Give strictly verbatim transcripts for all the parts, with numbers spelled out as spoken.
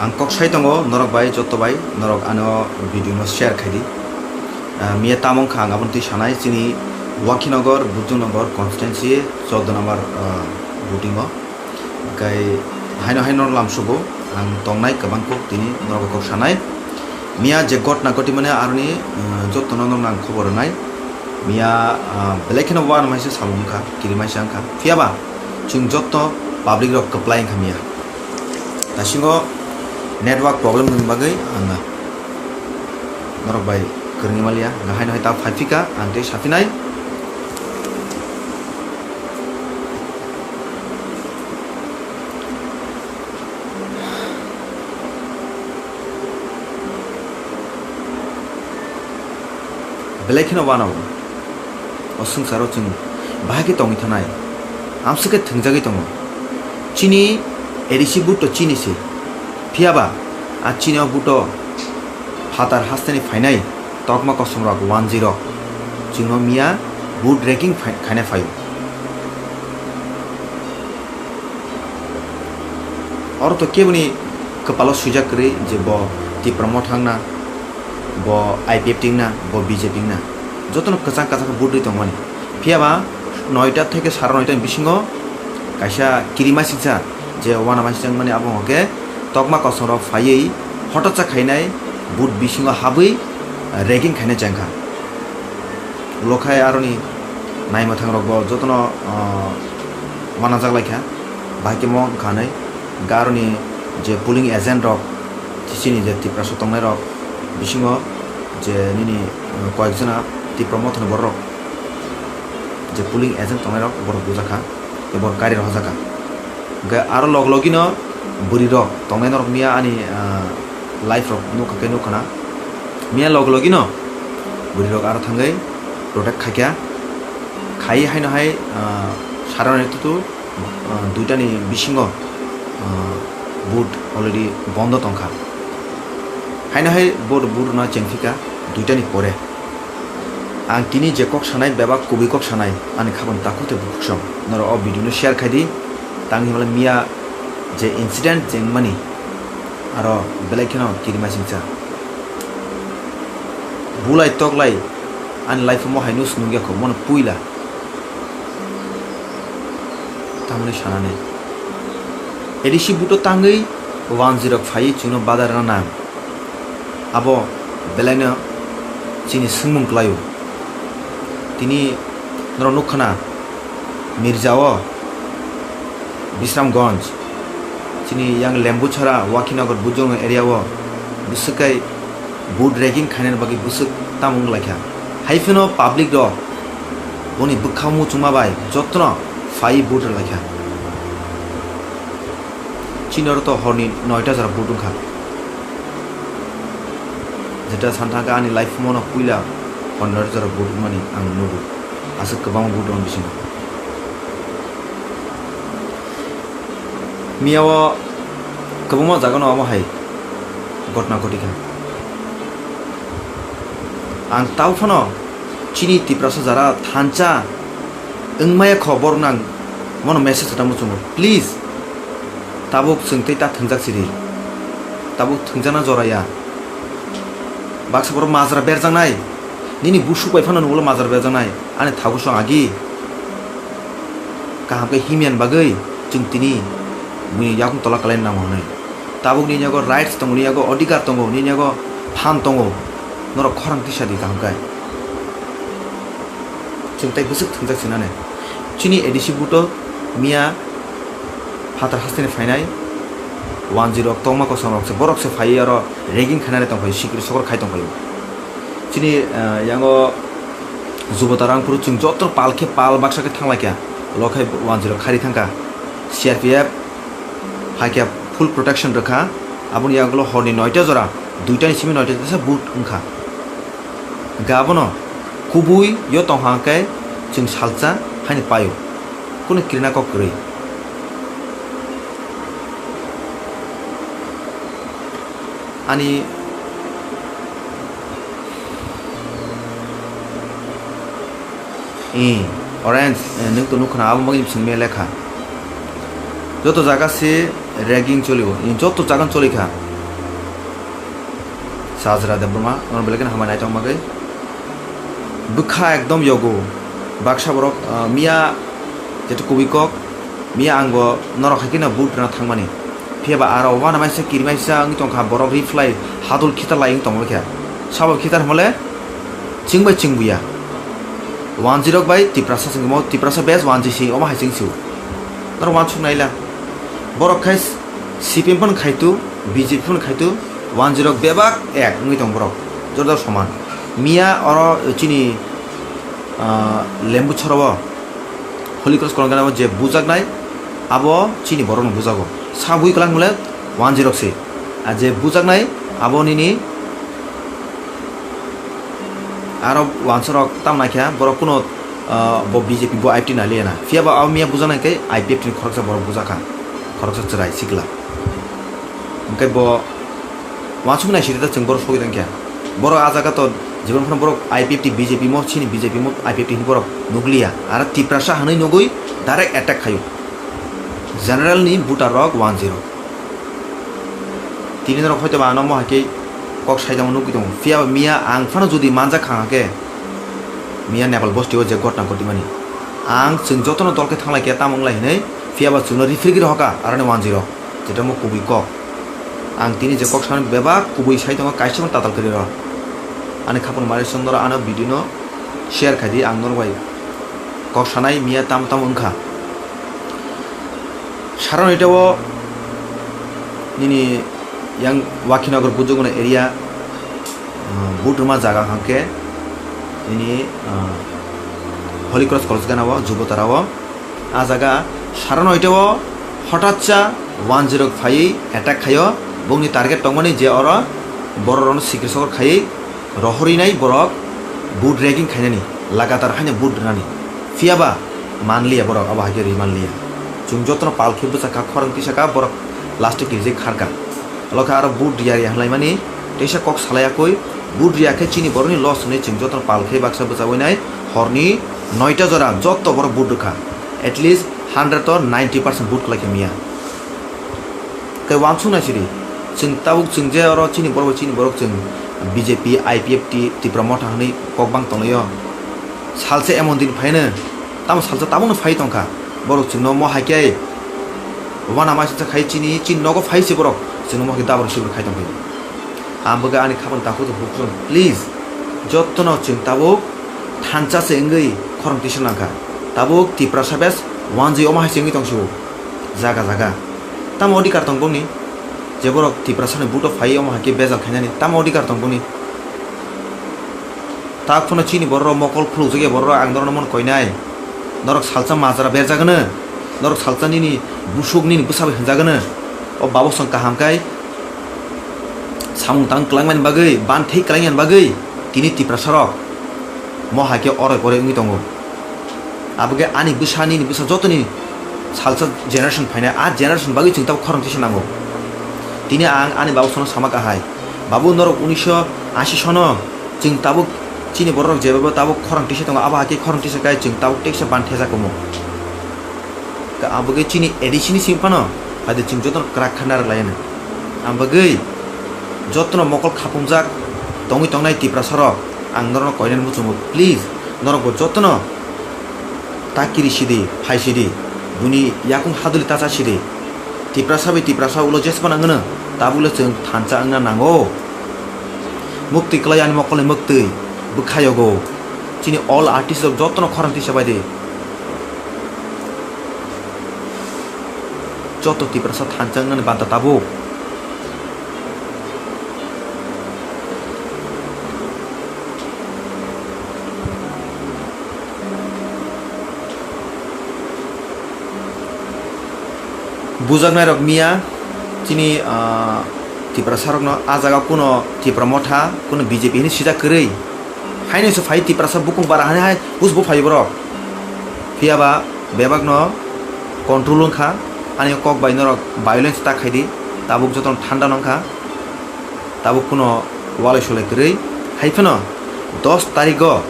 Ang kok sai tongo norok bai, joto bai norok ano video no share khai di. Ah, miya tamo wngkha ang aboni twi sanai, chini Wakhinagar, Bujungnogor constituency chordo number, ah, voting o. Hwnkhe haino haino lamsugo ang tongnai kwbang kok tini norok kok sanai. Miya je gotna goti mane aroni, ah, jotono norok ang khobor rwnai. Miya, ah, belai kheno uanamaisa samung wngkha, kirimaisa wngkha. Phiyaba chwng joto public rok kwplai wngkha miya. Dasingo network problem ni bagwi ang norok bai kwrwngwi maliya, haino hai ta phaiphika ang tei saphinai. Belai kheno uanao. O swngcharo chwng bahai khe tongwi thanai. Amswk khe thwngjagwi tongo. Chini A D C vote to chini se. Phiyaba a chini o vote o phatar hasteni phainai tokma kosom rok one zero. Chwngno miya vote raking phai-, khaina phaio. Oro to keboni kwpalo swijak kwrwi je bo Tipra Motha wngna, bo I P F T wngna, bo B J P wngna. Jotono kwchang kwchang khe vote rwi tongmani. Phiyaba noita theke sara noita ni bisingo kaisa kirimasingcha je uanamaisingcha wngmani abo hwnkhe tokma kosom rok phaiwi hototsa khainai vote bisingo habwi ragging khainai chengkha. Ulo khai aroni naimwthang rok bo jotono, ah, uanajak laikha, bahai khe mo wngkha hinwi. Hwnkhe aroni je polling agent rok, chini je Tiprasa tongnai rok bisingo je nini, ah, koyekjona Tipra Mothani borok rok je polling agent tongnai rok borok bujakha. Tei borok kari rohorjakha. Hwnkhe aro log logino bwrwi rok tongnai norok miya ani, ah, live rok nukha khe nukha na. Miya log logino bwrwi rok aro thangwi protect khaikha. Khai haino hai, ah, sarani tutu, ah, duitani bisingo, ah, vote already bondo tongkha. Haino hai vote, vote rwna chengphika duitani pore. Ang tini je kok sanai, bebak kubui kok sanai, ani khabang takhuk tei bukhuk song. Norok o video no share khai di. Tang himla miya je incident jengmani, aro belai kheno kirimasingcha. Bulai toklai ani life mo hai no snung yakho, mono puila. Tamoni sanani. A D C buto tangwi wanjwi rok phaiwi chwngno badar rwna nang. Abo belaino chini swngmung kwlaio. Tini norok nukha na, Mirjao, Bisramganj, chini yang Lembuchhara, Wakhinagar, Bujong area o bwswk kai vote ragging khainani bagwi bwswk tamo wng laikha. Hai phano public rok boni bwkha muchungma bai jotono phai vote rwlaikha. Chini oro to horni noita jora vote wngkha. Jeta san thangkha ani life mono puila horni noita jora vote wngmani ang nugo. Aswk kwbangma vote wng bisingo. Miya o kwbangma jaga no omo hai ghotna ghotikha. Ang tao phano chini Tiprasa jara thansa wngmaya kho borok nang mono message rwna muchungo. Please, tabuk chwng tei ta thwngjak sidi. Tabuk thwngjakna jora ya. Baksa borok majra berjaknai. Nini busuk bai phano nugulo majra berjaknai. Ani thago song agi. Kaham khe himyan bagwi chwng tini buini yakung tola kalai nango hwnwi. Tabuk nini yago rights tongo, nini yago odhikar tongo, nini yago phan tongo. Norok khorang tisa di kaham khe. Chwng tai bwswk thwngjak sinane. Chini A D C buto miya phatar hasteni phainai wanjwi rok tongma kosom rok se, borok se phaiwi oro ragging khainani tongphai, sikri sokor khai tongphai. Chini, ah, yango Jubota Rangphuru chwng joto pal khe pal baksa khe thanglaikha. Lokhai wanjwi rok khari thangkha. C R P F hai khe full protection rwkha. Aboni yagulo horni noita jora, duitani simi noita jora vote wngkha. Hwnkhe abono kubui yo tongkha hwnkhe chwng salsa haino paio. Kunu kirina kok kwrwi. Ani, ee, orange, ee, nwng to nukha na, abo bagwi chwng mia lekha. Joto jaga se ragging cholio, ee, joto jaga choli kha. Sajra Debbarma, norok belai kheno hambai naithok bagwi. Bwkha ekdom yogo. Baksa borok, ah, miya jeto kubui kok, miya ang bo norok hai kheno vote rwna thangmani. Phiya ba aro uanamasingcha kirimasingcha wngwi tongkha, borok reply hadul khitar lai wngwi tongmani khe. Sabo khitar hwnmale chwng bai chwng buya. Wanjwi rok bai Tiprasa chwng omo, Tiprasa base wanjwi si omo hai chwng si o. Norok uansuk naila. Borok khai C P M phano khaitu, B J P phano khaitu, wanjwi rok bebak ek wngwi tong borok. Joto soman. Miya oro chini, ah, Lembu choro o Holy Cross kolong gana o je bujaknai, abo chini borokno bujago. Sa bui kwlangmole wanjwi rok se. A je bujaknai, abo nini aro wansa rok tam naikha, borok kuno, ah, bo B J P bo I P T naliya na. Phiya ba abo miya bujaknai khe I P F T ni khoroksa borok bujakha. Khoroksa chwrai sikla. Hwnkhe bo uansuk nai sidi ta chwng borok sogwi tongkha. Borok ah jaga to jibon phano borok I P F T B J P mo chini B J P mo I P F T hinwi borok nukliya. Aro Tiprasa hwnwi nugwi direct attack khaio. General ni voter rok one zero. Tini norok hoito ba ano mo hai khe kok sai tongma nugwi tongo. Phiya ba miya ang phano jodi manjak kha hwnkhe miya Nepal bosti o je gotna gotwi mani. Ang chwng jotono dol khe thanglai khe tamo wnglai hinwi phiya ba chwngno rifrigwi rohorkha aroni one zero. Jeto mo kubui kok. Ang tini je kok sanani bebak kubui sai tongo, kaisa phano tatal kwrwi rw. Ani khapang mari song norok ano video no share khai di, ang norok bai kok sanai miya tamo tamo wngkha. Saron ita o nini yang Wakhinagar Bujuguna area, ah, vote rwma jaga hwnkhe nini, ah, Holy Cross College gana o Jubotara o. Ah jaga saro noita o hotatsa one zero phaiwi attack khaio. Bongni target tongmani je oro bororokno sikir sokor khaiwi rohorwi nai borok boot ragging khainani, lagatar haino boot rwnani. Phiya ba manliya borok, abo hai khe rwi manliya. Chwng jotono pal khe bwchak kha, khorang tisa kha, borok last o kirijak kharkha. Olo khe aro boot riya riya hwnlaimani teisa kok salai yakwi, boot riya khe chini borokni loss hwnwi chwng jotono pal khe baksa bwchawi nai horni noita jora joto borok boot rwkha. At least hundred o ninety percent boot khlai khe miya. Tei uansuk nai sidi, chwng tabuk chwng je oro chini borok bai chini borok chwng B J P, I P F T, Tipra Motha hwnwi kok bang tonglaio. Salsa emon din phaino, tamo salsa tabukno phai tongkha. Borok chwngno mo hai khe uanamasingcha khai chini, chini nogo phai se borok chwngno mo hai khe dabra subra khai tongkhe. Ang bo khe ani khapang takhuk tong bukhuk tong, please, jotono chwng tabuk thansa se wngwi khorang tisa nangkha. Tabuk Tiprasa bes wanjwi omo hai se wngwi tong sio jaga jaga. Tamo odhikar tong bongni? Je borok Tiprasani vote o phai omo hai khe bejal khainani tamo odhikar tong bongni? Tak phano chini bororok mokol khulukjak ya bororok, ang norokno mano koinai. Norok salsa majra berjak hwno. Norok salsa nini busuk nini bwsa bai hwnjak hwno. O babosong kaham khai samung tang kwlangmani bagwi, ban thai kwlangmani bagwi tini Tiprasarok mo hai khe oroi poroi wngwi tongo. Abo khe ani bwsa, nini bwsa, jotoni salsa generation phainai, a generation bagwi chwng tabuk khorang tisa nango. Tini ang ani babosongno sama kahai, "Babu, norok unisho ashi sono chwng tabuk chini bororok jebebo tabuk khorang tisa tongo, abo hai khe khorang tisa khai chwng tabuk teksa ban thejak omo." Khe abo khe chini A D C ni simi phano phaidi chwng jotono kwrak kha narwk lai anw. Ang bagwi jotono mokol khapungjak tongwi tongnai Tiprasarok, ang norokno koinani muchungo, please, norokbo jotono ta kiri sidi, phai sidi, buini yakung haduli ta cha sidi. Tiprasa bai Tiprasa ulo jesma nangwno, tabukle chwng thansa wngna nango. Muktwi kwlai ani mokolni muktwi, bwkha yogo. Chini all artist rok jotono khorang tisa bai di. Joto Tiprasa thansa wngnani banta tabuk. Bujaknairok miya chini, ah, Tiprasarokno, ah jaga kuno Tipra Motha, kuno B J P hinwi sijak kwrwi. Haino se phai Tiprasa bukung bara hani hai hus bo phai borok. Phiya ba bebak no control wngkha, ani kok bai norok violence ta khaidi, tabuk jotono thanda nangkha, tabuk kuno walai solai kwrwi. Hai phano dos tarikgo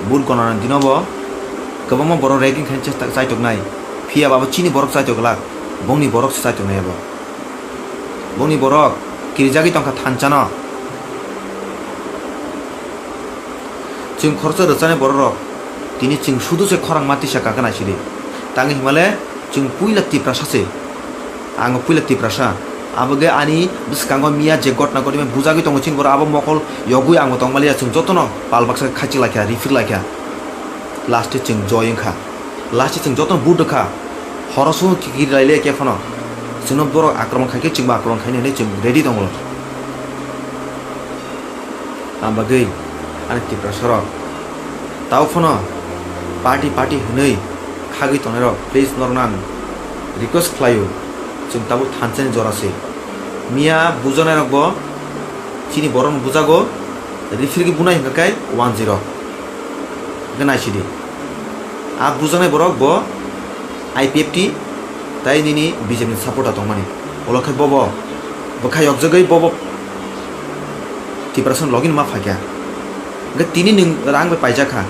vote gonana dino bo kwbangma borok ragging khaina chesta, chaitok nai, phiya ba bo chini borok chaitok glak, bongni borok se chaitok nai abo. Bongni borok kirijagwi tongkha thansa no. Chwng khoroksa rwchani bororok, tini chwng sudu se khorang ma tisa kaka naisidi. Tangwi himale chwng puila Tiprasa se. Ang puila Tiprasa. Abagwi ani bwskango miya je gotna gotma bujagwi tongo chini borok abo mokol yogwi ang bo tongmaliya chwng jotono pal baksa khachik laikha, rifir laikha. Last e chwng joy wngkha. Last e chwng jotono but rwkha. Horo sung kiri laile khe phano. Chwngno borok akromon khaikhe chwngbo akromon khaini hinwi chwng ready tongo. Ang bagwi ani Tiprasarok tao phano party party hwnwi khagwi tongnairok, please norokno ang request khlaio, chwng tabuk thansa ni jora se. Miya bujanairok bo chini borok no bujago, rifirgi bunai hwnkha khe wanjwi rok hwnkhe naisidi. A bujaknai borok bo I P F T tai nini B J P ni supporter tongmani. Olo khe bobo bwkha yokjagwi bobo Tiprasa ni logi ni ma phaikha. Hwnkhe tini nwng rang bai paijak kha.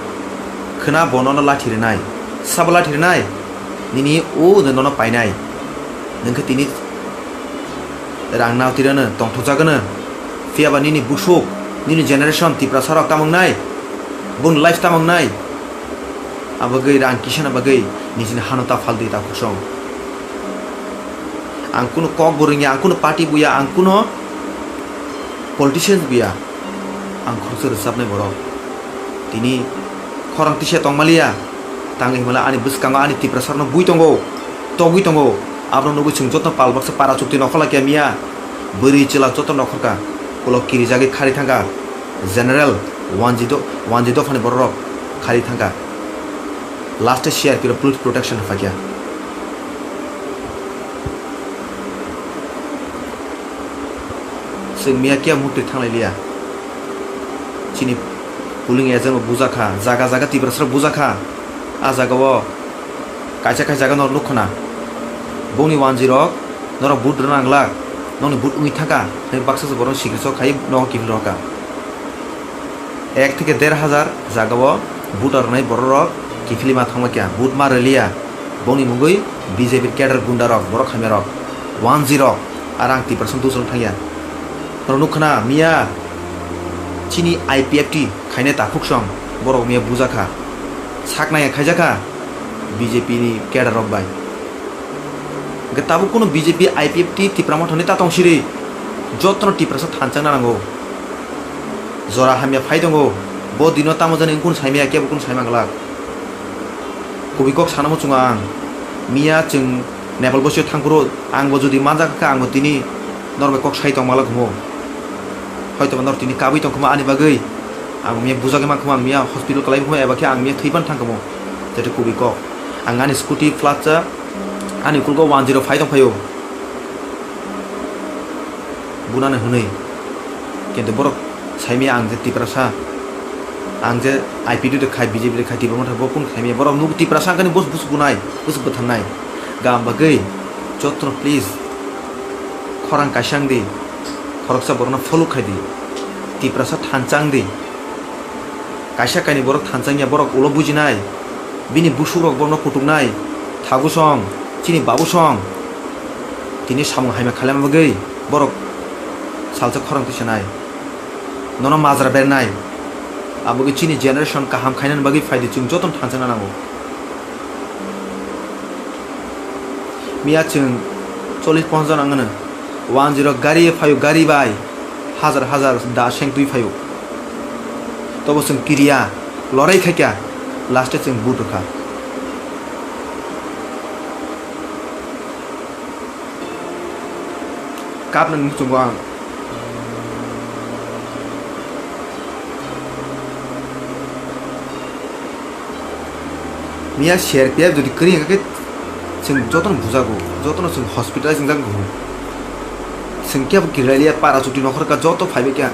Khwna bo nono lathi rwnai. Sabo lathi rwnai? Nini o de nono painai. Nwng khe tini rang nao tirano tongthokjagano. Phiya ba nini busuk, nini generation Tiprasa rok tamo wngnai? Boni life tamo wngnai? Abagwi rang kisana bagwi nijini hano ta phaldi ta khosong. Ang kunu kok bo rwngya, ang kunu party buya, ang kunu politicians buya. Ang khoroksa rwchapnai borok. Tini khorang tisa tongmaliya. Tangwi himala ani bwskango ani Tiprasarno bui tongo, togwi tongo. Abono nugwi chwng joto pal baksa para chukti nokhorlai khe miya. Bwrwi chwla joto nokhorkha. Ulo kirijagwi khari thangkha. General wanji do-, wanji dophani bororok khari thangkha. Last e C R P rok police protection rwphaikha. Chwng miya kiya mukti thanglai liya. Chini polling agent bo bujakha, jaga jaga Tiprasarok bujakha. A jaga o kaisa kaisa jaga norok nukkhana. Bongni wanjwi rok norok vote rwna nanglak, nokni vote wngwi thangkha, hwnwi baksa se borok sikiri sok khai nogo kiphil rohorkha. Ek theke der hajar jaga o vote rwnai borok rok kiphilwi ma thangma kya, vote ma rwliya. Bongni mungwi B J P cadre gunda rok, borok hamya rok, wanjwi rok, aro ang Tiprasa dusong thangya. Norok nukkhana miya chini I P F T khainai takhuk song borok miya bujakha, saknaya khaijakha B J P ni cadre rok bai. Hwnkhe tabuk kunu B J P I P F T Tipra Motha ni ta tong siri, jotono Tiprasa thanchang nango. Jora hamya phai tongo, bo dino tamo jani wngkun saimaya kebo kunu saima glak. Kubui kok sana muchungo ang, miya chwng Nepal bosio thangphuru ang bo jodi manjak kha, ang bo tini norok bai kok sai tong malak humo. Hoito ba norok tini kabui tong khuma ani bagwi. Ang miya bujagwi man khuma, ang miya hospital kalai khuma, eba khe ang miya thwi pan thang khamo. Jeto kubui kok. Ang ani scooty flat cha, ani ukulgo one zero five tong phaio. Bunani hwnwi. Kintu borok saimaya ang je Tiprasa, ang je I P T de khai, B J P de khai, Tipra Motha bo kun khaimaya. Borok nuk Tiprasa ang kani bus bus bunai, bus bwtharnai. Gam bagwi jotono please khorang kaisa wng di, khoroksa borokno follow khai di, Tiprasa thansa wng di. Kaisa kainwi borok thansa wngya, borok ulo bujinai, bini busukrok borokno kutuknai, thagu song, chini babu song, tini samung hamya khailama bagwi borok salsa khorang tisanai, nono majra bernai, abogwi chini generation kaham khainani bagwi phaidi chwng jotono thansa wngna nango. Miya chwng chollish ponchash jon ang gwnw. One zero gari phaio, gari bai hajar hajar da seng twi phaio. Tobo chwng kiriya, lorai khaikha, last e chwng but rwkha. Kapnani muchungo ang. Miya C R P F jodi kwrwi hwnkhe chwng jotono bujago, jotono chwng hospitalize wngjak bo. Chwng kebo kiraliya para chuti nokhorka joto phaibai kha.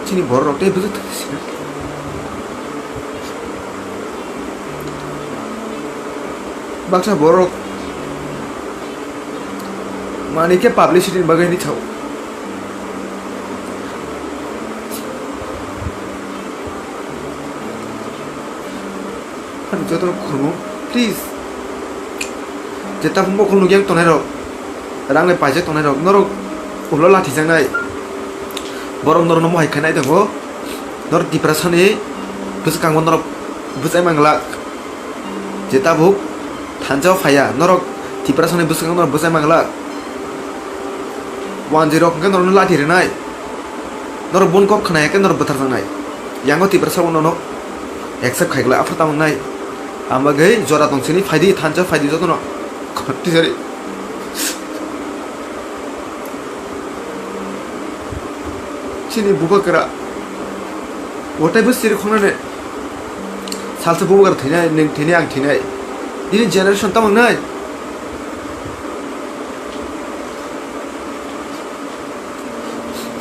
Chini borok rok tei bwswk thwi sina. Baksa borok manwi khe publicity ni bagwi hinwi sao. Ani jotono khurmo, please. Je tabuk mokol nukya tongnai rok, rang bai paijak tongnai rok, norok ulo lathi jaknai. Borok norokno mohai khainai tongo. Norok Tiprasani bwskango norok bwchai manglak. Je tabuk thansa o phaiya, norok Tiprasani bwskango norok bwchai manglak. Wanjwi rok hwnkhe norokno lathi rwnai. Norok boni kok khna ya khe norok bwthar jaknai. Yango Tiprasa bono no accept khai glak, aphuru tamo wngnai. Ang bagwi jora tong sini, phaidi thansa phaidi jotono. Khati jari. Chini bubagra. Wataibo siri khongnani. Salsa bubagra thwinai, nwng thwinai, ang thwinai. Nini generation tamo wngnai.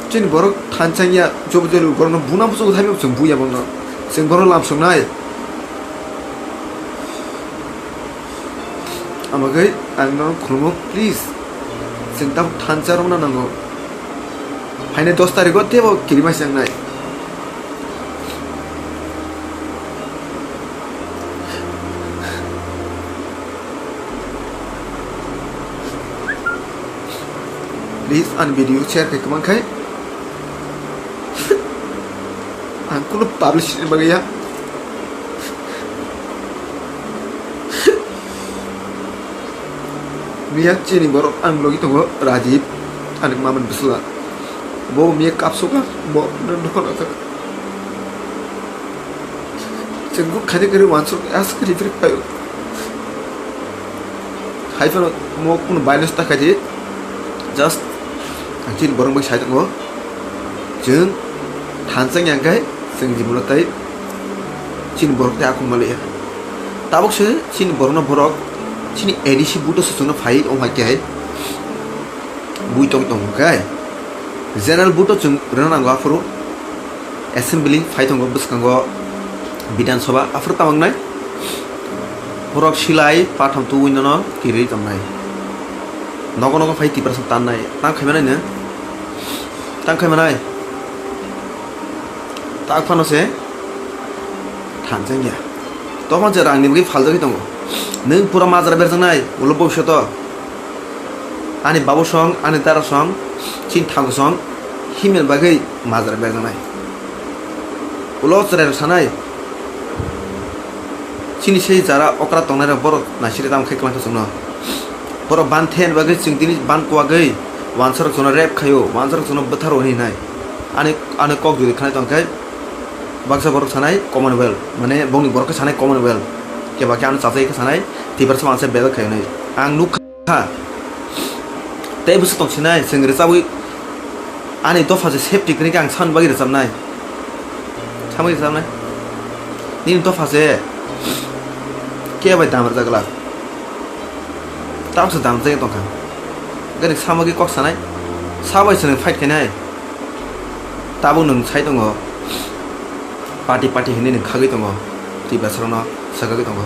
Chini borok thansa wngya, jobo jori borokno buna bwswk thaibo chwng buya bono. Chwng borok lamsoknai. Amagwi ang nono khulumo, please. Chwng tabuk thansa rwna nango. Phainai dos tarikh o teibo kirima se wngnai. Please, ani video share khe kwbang khai. Ang kunu publish ni bagwi ya. Miya chini borok ang logi tongo Rajib, ani maman bwsla. Bo miya kapsuka, bo nang dukha nang kha. Chwng khaide kwrwi wansuk as kwrwi phri phaio. Hai phano mo kunu violence ta khaidi. Just ang chini borok bai sai tongo. Chwng thansa yang khe chwng jibon tai chini borok tai akung maliya. Tabuk se chini borokno borok chini A D C buto se chwngno phai ong hai khe hai. Bui tong tong khe general buto chwng rwna nango aphuru. Assembly phai tongo bwskango Bidhan Sabha aphuru tamangnai. Borok silai patham tuwi nono kirwi tongnai. Nogo nogo phai Tiprasa tannai. Tang khaimanai no? Tang khaimanai? Tak phano se thansa wngya. Tokma je rangni bagwi phaljagwi tongo. Nwng pura majra berjaknai, ulo bobishoto. Ani babu song, ani dara song, chini thago song, himel bagwi majra berjaknai. Ulo chwrairok sanai, chini sei jara okra tongnairok borok naisiri tamo khe kwlangkha chwngno. Borok ban the bagwi chwng tini ban kuwagwi wansarok chwngno rep khaio, wansarok chwngno bwtharo hinwi nai. Ani, ani kok jodi khanai tongkhe baksa borok sanai Commonwealth, mane bongni borok khe sanai Commonwealth. Keba khe ano chachai khe sanai Tiprasa mansa bedal khaio hinwi. Ang nuk kha. Tei bwswk tong sinai, chwng rwchabwi ani dopha se safety kwrwi khe ang samani bagwi rwchabnai. Samani rwchabnai. Nini dopha se khe bai dam rwjak glak. Tabuk se dam rwjak tong kha. Gari samagwi kok sanai. Sabai chwng fight khainai. Tabuk nwng sai tongo. Party party hinwi nwng khagwi tongo. Tiprasarokno sakagwi tongo.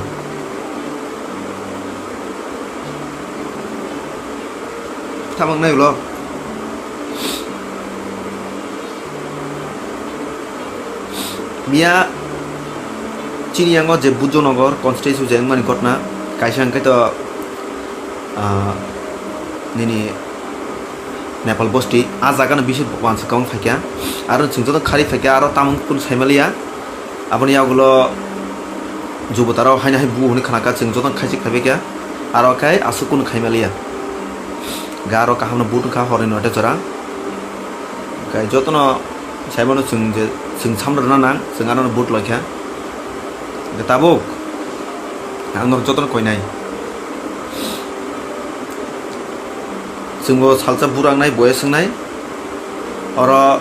Tamo wngnai ulo. Miya chini yango je Buddhanagar constituency je wngmani ghotna, kaisa hwnkhe to, ah, nini Nepal bosti, ah jaga no bisi wansuk khe wng phaikha. Aro chwng joto khari phaikha, aro tamung kunu saimaliya. Aboni yagulo jubotaro haino hai bu hwnwi khanakha, chwng jotono khaisik phaibaikha, aro khe aswk kunu khaimaliya. Ga aro kahamno but wngkha horni noita jora. Khe jotono saimano chwng je, chwng samno rwna nang, chwng anono but loikha. Khe tabuk ang norok jotono koinai. Chwngbo salsa burangnai, boyes wngnai. Oro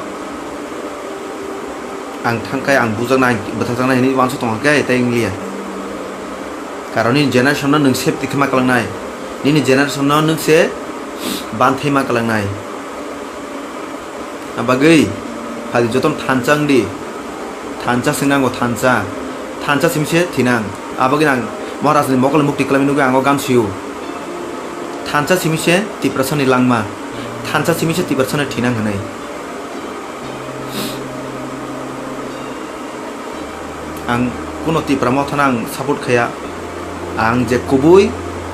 ang thangkhe, ang bujaknai, ang bwthakjaknai hinwi uansuk tongkha khe tei wngliya. Karon nini generation no nwng safety khe ma kwlangnai. Nini generation no nwng se banthai ma kwlangnai. Abagwi phadi jotono thansa wngdi. Thansa se nango, thansa. Thansa simi se thinang. Abagwi ang Maharaj ni mokol mukti kwlaimani bagwi ang o gan sio. Thansa simi se Tiprasa ni langma. Thansa simi se Tiprasa ni thinang hwnwi. Ang kuno Tipra Mothano ang support khaya. Ang je kubui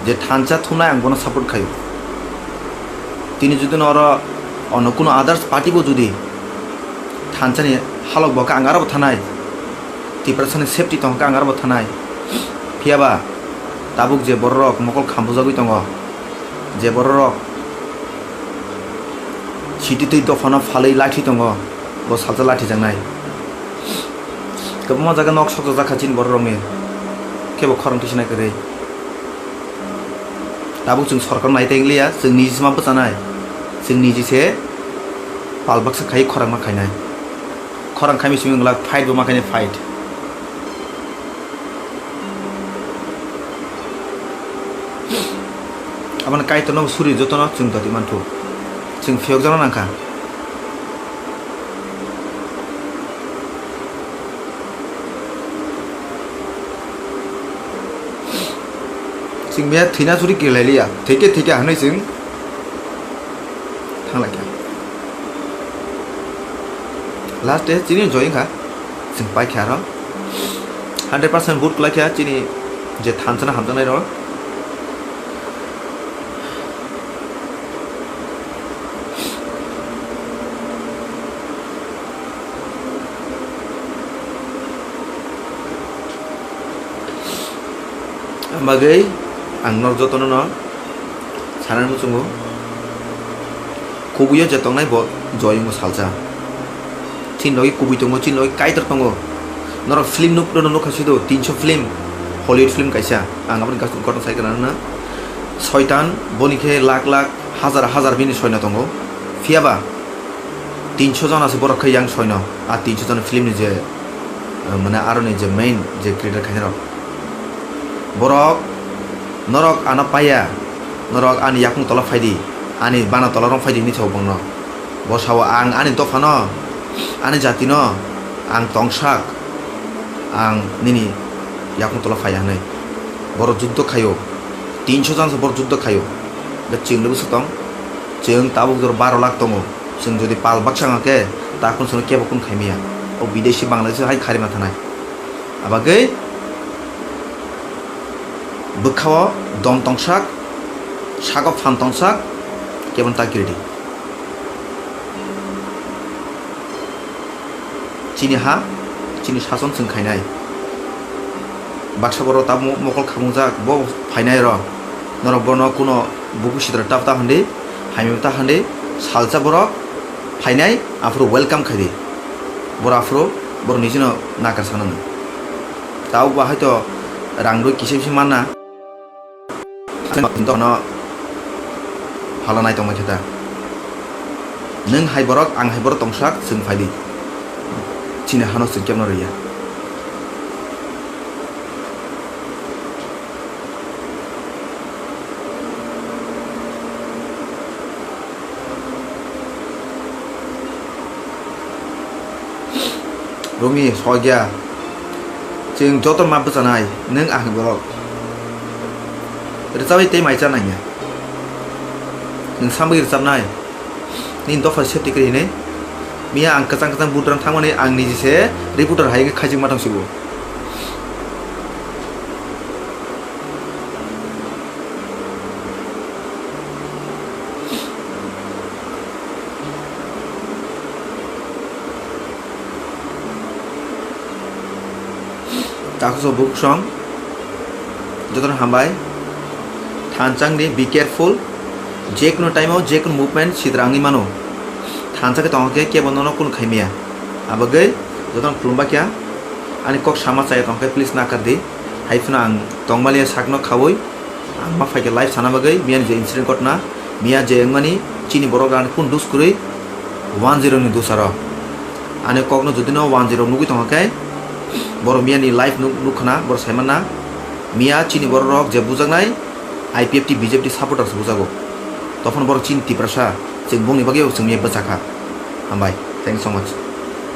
je thansa thumnai ang bono support khaio. Tini jodi no oro ono kuno others party bo jodi thansani halok bo khe ang aro bo thanai, Tiprasani safety tong khe ang aro bo thanai. Phiya ba tabuk je bororok mokol khambujagwi tongo, je bororok siti twi dophano phalwi lathi tongo, bo salsa lathi jangnai. Kwbangma jaga nok sokjak jakha chini bororokni, khe bo khorang twi sinai kwrwi. Tabuk chwng sorkar nai tei wng liya, chwng niji se ma bwchanai, chwng niji se pal baksa khai khorang ma khainai. Khorang khaimi simi wng glak fight bo ma khainai fight. Aboni Kaitorno suri jotono chwng doti manthu. Chwng phiyokjakno nangkha. Chwng miya thwina suri kirilai liya. Thwikhe thwikhe hinwi chwng thanglai kha. Last day chini joy wngkha. Chwng paikha aro. Hundred percent vote kwlai kha chini je thansano hamjaknairok. Ang bagwi ang norok jotono no sanani muchungo, kubui o je tongnai bo joy wngo salsa. Chini logi kubui tongo, chini logi Kaitor tongo. Norok film nuk, norok nukha sido, tinso film, Hollywood film kaisa. Ang aboni gotno sai gana na. Soitan, boni khe lakh lakh, hazar hazar bini soino tongo. Phiya ba, tinso jona se borok khe yang soino. A tinso jona film ni je, eh, mane aroni je main je creator khainai rok. Borok, norok ano paiya, norok ani yakung tola phaidi, ani bana tola rong phaidi hinwi sao bongno. Bo sao, "Ang ani dophano, ani jatino ang tongsak, ang nini yakung tola phaiya," hinwi. Borok juddo khaio, tinso jona se borok juddo khaio. Da chwng le bwswk tong, chwng tabuk jora baro lakh tongo, chwng jodi pal baksa wngkha khe, ta kun chwngno kebo kun khaimaya. O bideshi Bangladeshi hai kharima thanai. Abagwi bwkhao dom tongsak, sago phan tongsak, kebon ta kiridi. Chini ha, chini sason chwng khainai. Baksa borok tabuk mokol khamungjak, bo phainai rw. Norok bono kuno buku sitra tap ta hwndi, hamya ta hwndi, salsa borok phainai, aphuru welcome khaidi. Borok aphuru borok nijino nakar sanani. Tabuk ba haito rang rwi kisa bisi manna. Dono phala nai tongma khe ta. Nwng hai borok, ang hai borok tongsak, chwng phaidi. Chini hano chwng kebno rwya. Rumi, sogya. Chwng joto ma bwchanai, nwng ang borok. Rwchabwi tei mai cha nangya. Nwng samwi rwchabnai. Nini dopha safety kwrwi hinwi. Miya ang kwchang kwchang vote rwna thangmani ang niji se reporter hai wngwi khaijwkma tongsigo. Takhuk bukhuk song jotono hambai. Thansa wngdi, be careful. Jekunu time o jekunu movement sidra wngwi mano. Thansa khe tongkha khe kebo nono kunu khaimaya. Abagwi jotono khulumba khe ani kok sama chaya tongkha khe please nakardi. Hai phano ang tongmaliya sakno khaui. Ang ma phaikhe live sana bagwi miya ni je incident ghotna, miya je wngmani chini borok rani phone dus kwrwi one zero ni dusaro. Ani kokno jodi no one zero nugwi tongkha khe borok miya ni live nuk, nukkhana borok saimanna miya chini borok rok je bujaknai I P F T B J P supporters bujago. Tophon borok chini Tiprasa chwng bongni bagwi chwng miya bwchakha. Hambai. Thank you so much.